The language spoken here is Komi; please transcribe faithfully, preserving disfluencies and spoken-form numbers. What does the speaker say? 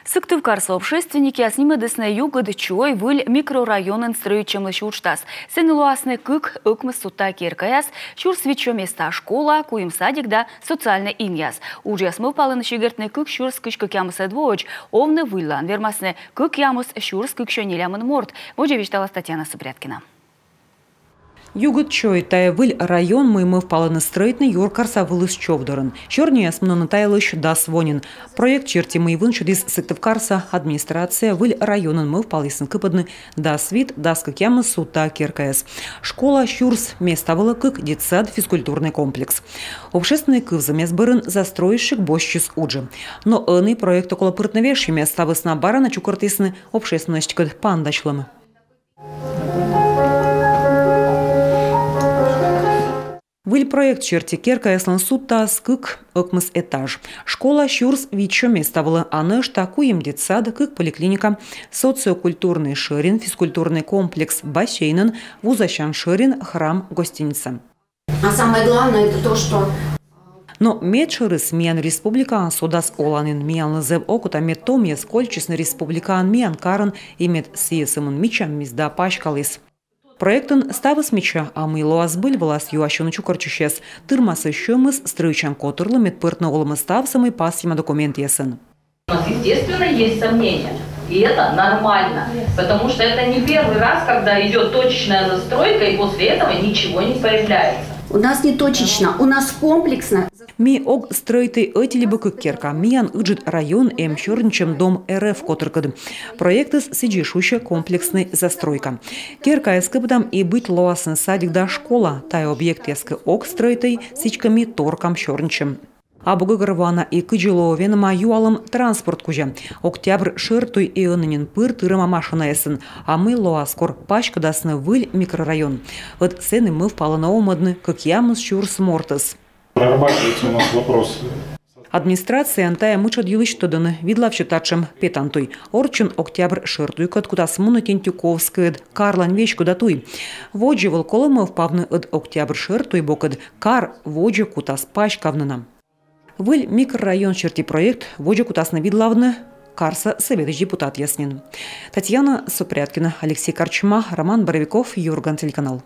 Сыктывкарса общественникъяс нимӧдісны Югыд Чой выль микрорайонын стрӧитчӧмлысь уджтас. Сэні лоасны кык ӧкмыссютта керкаяс, сюрс витсё места школа, куим садик да социальнӧй инъяс. Уджъяс мӧвпалӧны сигӧртны кык сюрс кызь кӧкъямысӧд воӧдз. Овны выльлаын вермасны кӧкъямыс сюрс кыксё нелямын морт. Водзӧ висьталас Татьяна Супряткина. Югыд Чой — тайӧ выль район, мый мӧвпалӧны стрӧитны юркарса вылыс чов дорын. Сёрнияс мунӧны тайӧ йылысь дас во нин. Проект серти, мый вынсьӧдіс Сыктывкарса администрация, выль районын мӧвпалісны кыпӧдны дас вит — дас кӧкъямыссютта керкаяс. Школа сюрс места вылӧ, кык детсад, физкультурнӧй комплекс. Общественнӧй кывзӧмъяс бӧрын застройщик босьтчис уджӧ. Но ӧні проектӧ колӧ пыртны вежсьӧмъяс, та вӧсна бара на чукӧртісны общественносьтӧдз паныдасьлӧм. Выль проект серти керкаяслӧн судтас кык ӧкмыс этаж. Школа сюрс витсё места вылӧ, а нӧшта куим детсад, кык поликлиника, социокультурнӧй шӧрин, физкультурнӧй комплекс бассейнӧн, вузасян шӧрин, храм, гостиница. А самое главное, это то, что... Но медшӧрыс миян республикаын содас оланін. Миянлы зэв окота, мед томъяс кольччисны республикаын миян карын, и мед сійӧ сӧмын мичаммис да паськаліс. Проектын ставыс мича, а мый лоас збыль, вылас юасьӧны чукӧртчысьяс. Тырмасӧ сьӧмыс стрӧитчан котырлы, мед пӧртны олӧмӧ ставсӧ, мый пасйӧма документъясӧн. У нас, естественно, есть сомнения. И это нормально, потому что это не первый раз, когда идет точечная застройка, и после этого ничего не появляется. У нас не точечно, у нас комплексно. Ми ог стрӧитӧй ӧти либӧ кык керка. Миян ыджыд район эм сёрнитчӧм Дом РФ котыркӧд. Проектыс сідзи шусьӧ комплекснӧй застройка. Керкаяс кыпӧдам, и быть лоасны садик да школа. Тайӧ объектъяс кӧ ог стрӧитӧй, сідзкӧ ми торкам сёрнитчӧм. Абу гӧгӧрвоана и кыдзи лоӧ венӧма юалӧм транспорт кузя. Октябрь шӧр туй и ӧні нин пыр тырӧма машинаясӧн. А мый лоас, кор паськӧдасны выль микрорайон? Ӧд сэні мӧвпалӧны овмӧдны кӧкъямыс сюрс мортӧс. Прорабатывается у нас вопрос. Администрацияын тайӧ мытшӧд йылысь тӧдӧны, видлавсьӧ татшӧм петан туй. Орччӧн Октябрь шӧр туйкӧд кутас мунны Тентюковскӧйыд, карлань веськыда туй. Водзӧ вӧл колӧ мӧвпавны, ӧд Октябрь шӧр туй бокӧд кар водзӧ кутас паськавны на. Выль микрорайон серти проект водзӧ кутасны видлавны карса сӧветысь депутатъяс нин. Татьяна Супряткина, Алексей Корчма, Роман Боровиков, «Юрган» телеканал.